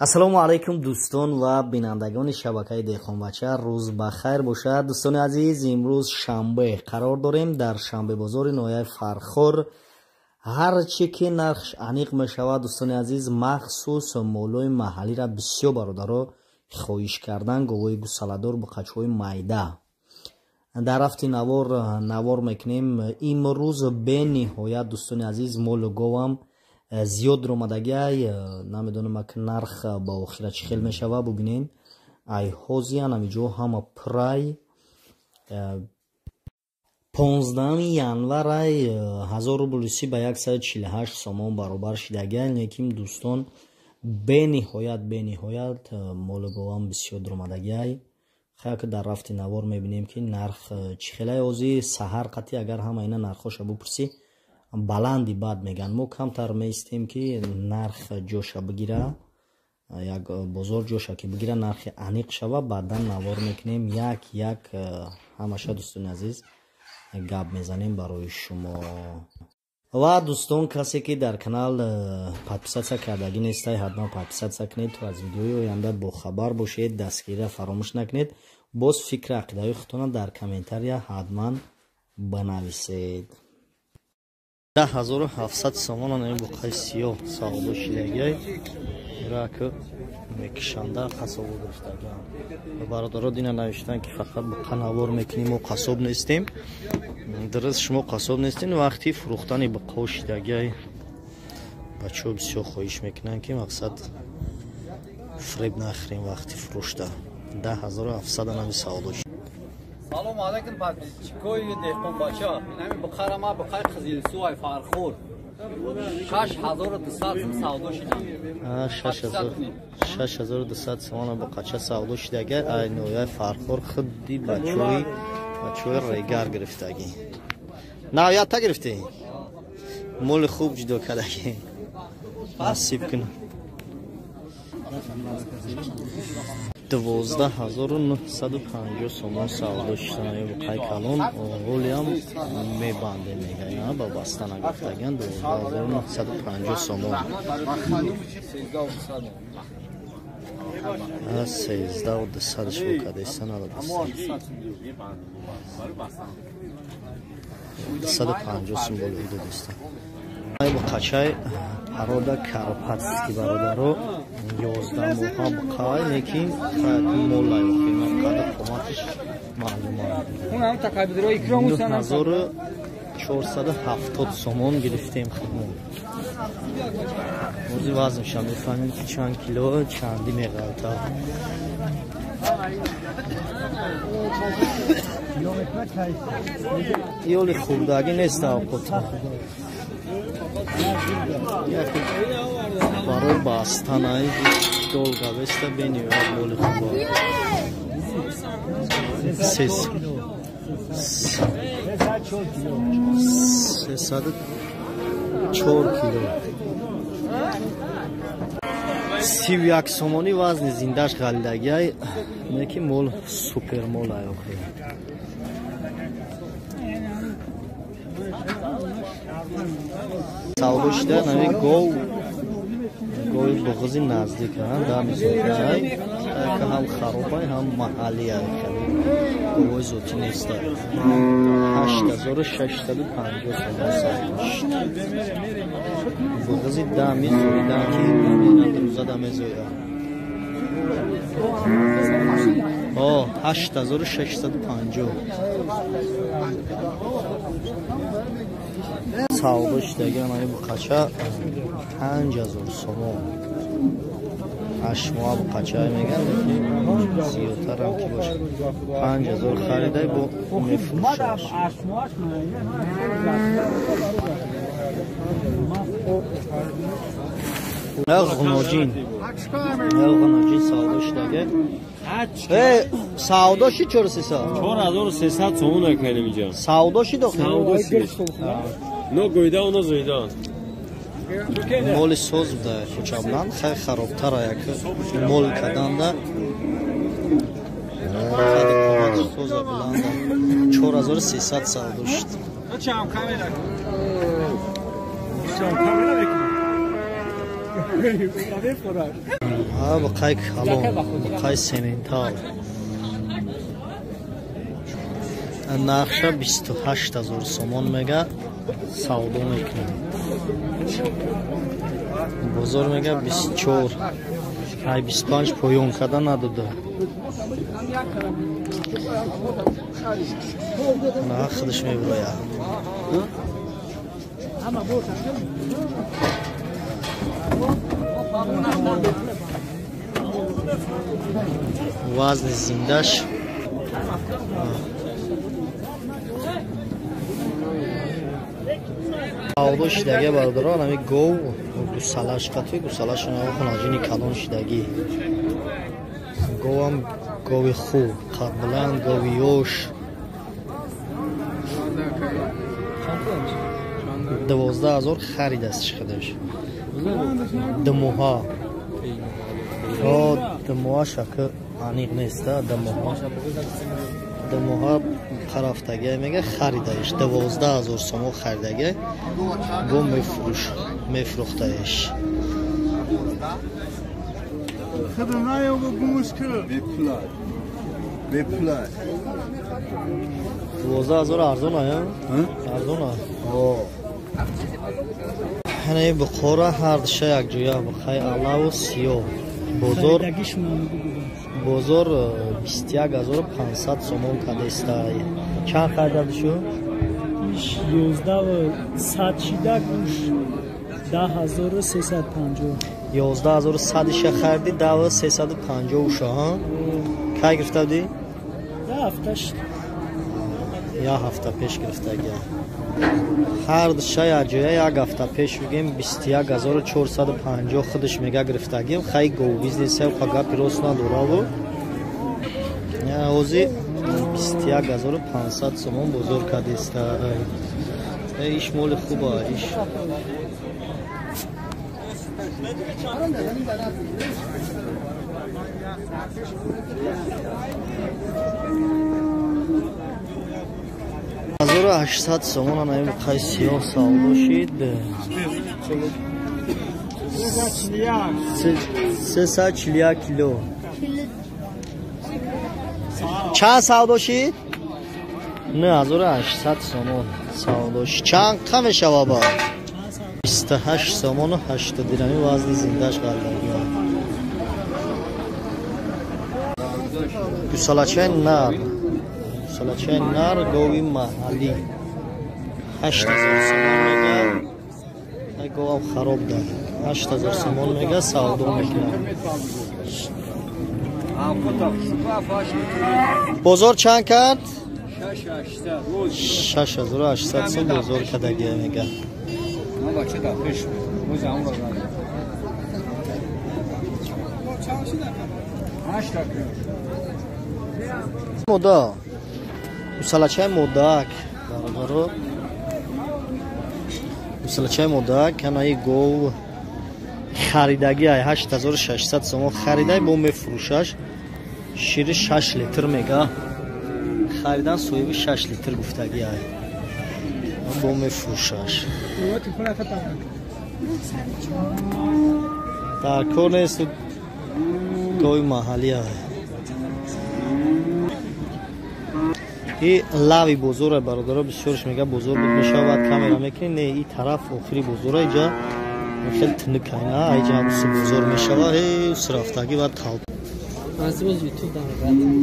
Ассалому алайкум дӯстон ва бинандагони шабакаи Деҳқонбача. Рӯз ба хайр бошад. Дӯстони азиз, имрӯз шанбе қарор дорем дар шанбебозори ноҳияи Фархор. Ҳар чӣ ки нархш аниқ мешавад, дӯстони азиз, махсус молои маҳаллиро бисёр бародаро хоҳиш кардан, говои гусаладор, буқачҳои майда. Дар рафти навор мекунем. Имрӯз бениҳоят, дӯстони азиз, молу говам зиёд ромадагиай. Намедонам ак нарх ба охира чӣ хел мешава. Бубинен, ай ҳозиян ҳамиҷо ҳама прай. 15 январай 1000 рубл русӣ ба 148 сомон баробар шидагиай. Лекин дӯстон, бениҳоят молу говам бисёр ромадагиай. Хая ки дар рафти навор мебинем ки нарх чӣ хелай. Ҳозӣ саҳар қатъи агар ҳама ина нархҳоша бупурсӣ, баланди бад меган. Мо камтар меистем ки нарх ҷоша бигира, як бозор ҷоша ки бигира, нархи аниқ шава, баъдан навор мекунем. Як як ҳамаша, дӯстони азиз, гап мезанем барои шумо. Ва дӯстон, касе ки дар канал подписаться кардагӣ нестай, ҳатман подписаться кунед, то аз видеои оянда бохабар бошед. Дастгирира фаромӯш накунед. Боз фикри ақидаҳои худтона дар комментария ҳатман банависед. 10700 сомон ана буқаи сиёҳ савдо шидагиай. Ира ки мекишанда қасобо гирифтагиам. Бародаро дина навиштан ки фақат буқа навор мекунем, мо қасоб нестем. Дуруст, шумо қасоб нестем. Вақти фурӯхтани буқао шидагиай, бачаҳо бисёр хоҳиш мекунанд ки мақсад фиреб нахӯрем вақти фурӯшта. 10700 анави савдо. Салом алейкум подписчикои Деҳқонбача. Инами буқара ма буқаи Қизилсуай Фархор. 6200 сум савдо шидам. 6200 сомона буқача савдо шидага. Ай ноҳияи Фархор худди бачаҳои регар гирифтагӣ. Навята гирифтӣ? Моли хуб ҷудо кардагӣ. Насиб кунад. 12950 сомон савдо шидан буқаи калон. Ҳолиам мебандем мегӯянд, ба баста нагуфтагиан. 12950 сомон. 13200 шукадеста надодаста. 250 сум болои додеста. Буқачаи парода карпатский, бародаро, 11 моҳа буқай, лекин молай охир қади қоматиш маълума. 9470 сомон гирифтем худмон. Ҳозир вазнша мефаҳмем ки чанд кило чанди меғалта. Ёли хурдагӣ нест авқота. Барои бастанай долга веста бениҳоят моли хуба. 304 кило. 31 сомонӣ вазни зиндаш ғалидагиай, не ки мол супермол ай охир. Савдо шида нави гов, гови буғзи наздик дамизоай, ҳам харобай, ҳам маҳаллиай, говои зотӣ неста. 8650 сомон савдо шид. Буғзи дами зоидан ки рӯзада мезояд. 8650 савдо шидаги анаи буқача 5000 сомон. 8 моҳа буқача меган, лекин зиёдтарам ки бошад. 5000 харидай бо мефурӯшаш. Ғуноҷин савдо шидаги. Савдо шид 4300. 4300 сомон накардем инҷа. Савдо шид охир? Савдо шид. Но гӯйда, оно зӯйда. Моли соз буда кӯчабланд, хай харобтара як мол карданда. Қади қомати соза буланда. 4300 савдо шид. Бақай калон, бақай сементал. Нархша 28 000 сомон мега, савдо мекунем. Бозор мега 24, ай 25 поён када надода. На худаш меброяд. Вазни зиндаш савдо шидаги бародарон, ҳами гов гусалаш қатъи гусалаш хонаҷини калон шидаги. Говам гови хуб, қадбаланд, гови ёш. 12 000 харид аст худаш. Димоҳа. Димоҳа шакл аниқ нест, димоҳа. Димоҳа тарафтаги мега харидаиш 12 000 сомон харидаги, бо мефурӯш мефурӯхтаиш. Бепулай. 12 000 арзон а? Арзон а? Ҳанаи Бухора ҳар душа якҷоя, бухай алаву сиёҳ. Бозор бозор 21 500 сомон кадестай. Чанд харидади шу? 11 100 шида гӯш 10350. 11 100 иша хариди, 10350 уша, ҳа? Кай гирифта будӣ? Як ҳафта шид. Як ҳафта пеш гирифтагия. Ҳар душа якҷоя як ҳафта пеш бигем 21 450 худаш мега гирифтагим. Хай гов бизнесе ха гапи рост надораву. Ҳозир 21 500 сомон бозор кардеста. Иш моли хуба, иш. 1800 сомон анаи бухай сиёҳ савдо шид. 341 кило. Чанд савдо шид? 9800 сомон савдо шид. Чанд қа мешава ба? 28 сомону 80 дирами вазни зиндаш ғаллагиҳо. Гусалачаи нар. Гусалачаи нар гови маҳаллӣ. 8000 сомон мега. Ай говам хароб да. 8000 сомон мега, савдо мекунад. Бозор чанд кард? 6800 сом бозор кардагия мега. Бача да пеш. Рӯзи ҳамро Мода. Гусалачаи модак бародаро. Гусалачаи модак анаи гов харидаги ай 8600 сомон харидай, бо мефурӯшаш. Шири 6 литр мега. Харидан соҳиби 6 литр гуфтаги ай. Бо мефурӯшаш. Дар кор нест, гови маҳаллӣ ай. И лави бозора бародаро, бисёрш мега бозор буд мешавад, камера мекунӣ, не, и тараф охири бозора иҷа хеле тинук айна, иҷа бозор мешава, э срафтагӣ ва талп.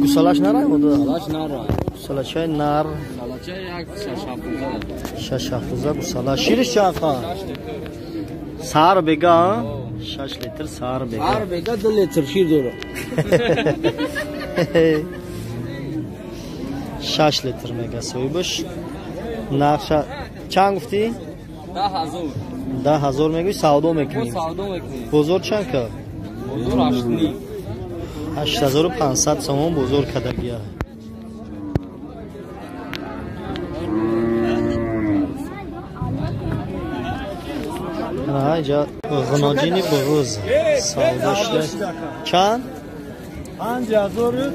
Гусалаш нарай мода? Гусалаш нарай. Гусалачаи нар. Гусалачаи як 6-7 рӯза. 6-7 рӯза гусала. Шириш чанд қа? Сар бега, 6 литр сар бега. Сар бега 2 литр шир дора. 6 литр мега соҳибаш. Нархша чанд гуфтӣ? 10000. 10000 мегӯӣ, савдо мекунӣ? Савдо мекунӣ. Бозор чанд кард? Бозор 8,5. 8500 сомон бозор кардагия. Инҷа ғуноҷини буғуз савдо шуда. Чанд? 5500.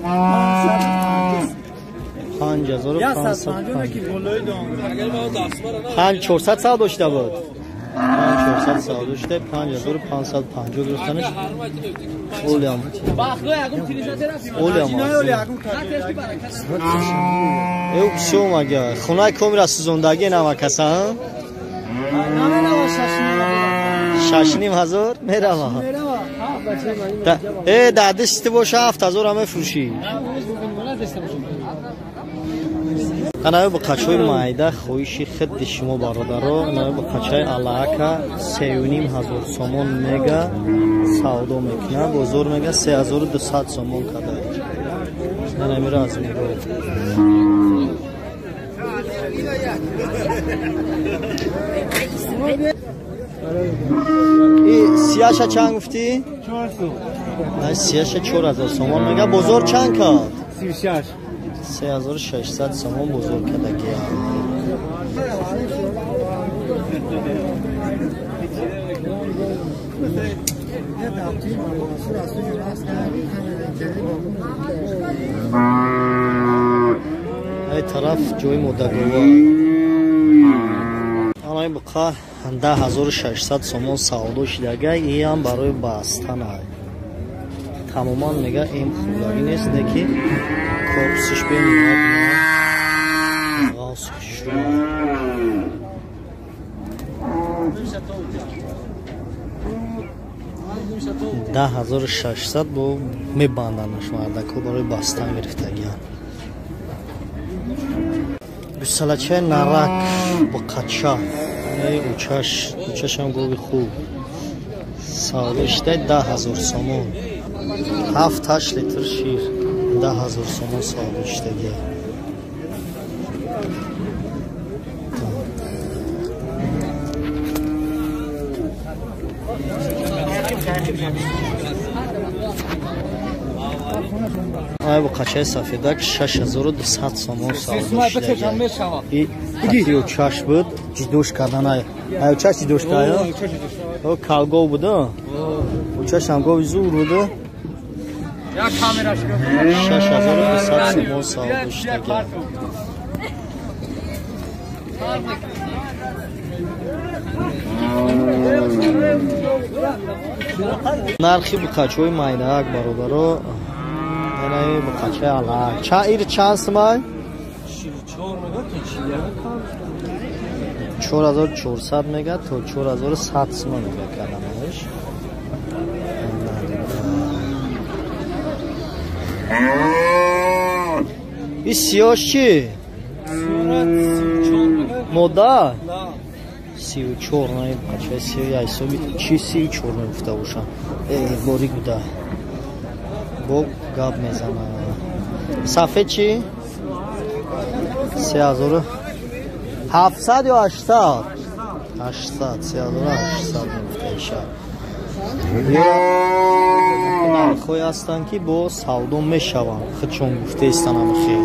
5500. 5400 савдо шуда буд. 5400 савдо шуда, 5550 гирифтанаш. Олям. Олям. Эу бисёр мага. Хонаи комира сӯзондагӣ намакаса, 6500 мерава. Э, дадисти боша 7000 мефурӯшӣ. Анаё бақачҳои майда хоҳиши хидди шумо бародаро, анаё бақачаи алаака 3500 сомон мега савдо мекунад, бозор мега 3200 сомон када. Анамиро аз нигоҳ. И сияша чанд гуфтӣ? Сияша 4000 сомон мега, бозор чанд кард? 36. 3600 сомон бозор кардагия. Ай тараф ҷои модагова. Анаи буқа 10600 сомон савдо шидага, иам барои бастан. Тамоман мега эм хурдагӣ нест, не ки корпусиш бениҳоят ғавс шуда. 10600 бо мебанданаш мардако барои бастан гирифтагиан. Гӯсалачаи нарак буқача, учаш, учашам гови хуб. Савдо шуда 10000 сомон. 7-8 литр шир 10000 сомон савдо шудагӣ. Ай буқачаи сафедак 6200 сомон савдо шудагӣ. И қатиё чаш буд, ҷидош кардан ай. Ай учаш ҷидош кая? О калгов буд, учашам гови зур буд. 6200 сомон савдо шудагӣ. Нархи буқачаҳои майдаак бародаро, анаи буқачаи алаак. Чанд ир чанд сумай? 4400 мега то 4100 сума мега карданаш. И сиёш чи? Мода? 34 наи буқачаи сиё яйсоби чи 34 мегуфта бошам. Борик буда. Бо гап мезана. Сафед чи? 3700 ё 800? 800, 3800 мегуфта иша. Нархҳое ҳастанд ки бо савдо мешаванд, худшон гуфтаистанд ҳамахел.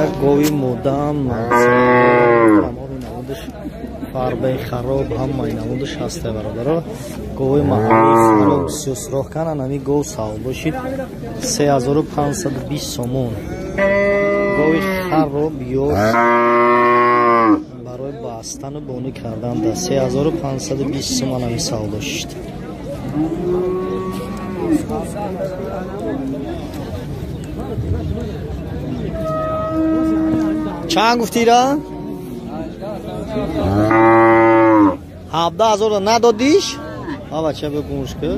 Як гови модам, тамоми намудаш фарбаи хароб, ҳамаи намудаш ҳаста бародаро. Гови маҳаллии хароб бисёр суроғ карданд, ҳамин гов савдо шид 3520 сомон. Гови хароб ё барои бастану бонӣ кардан да 3520 сомон ҳамин савдо шид. Чанд гуфтира? 17000 надодиш? А бача бигӯш ки.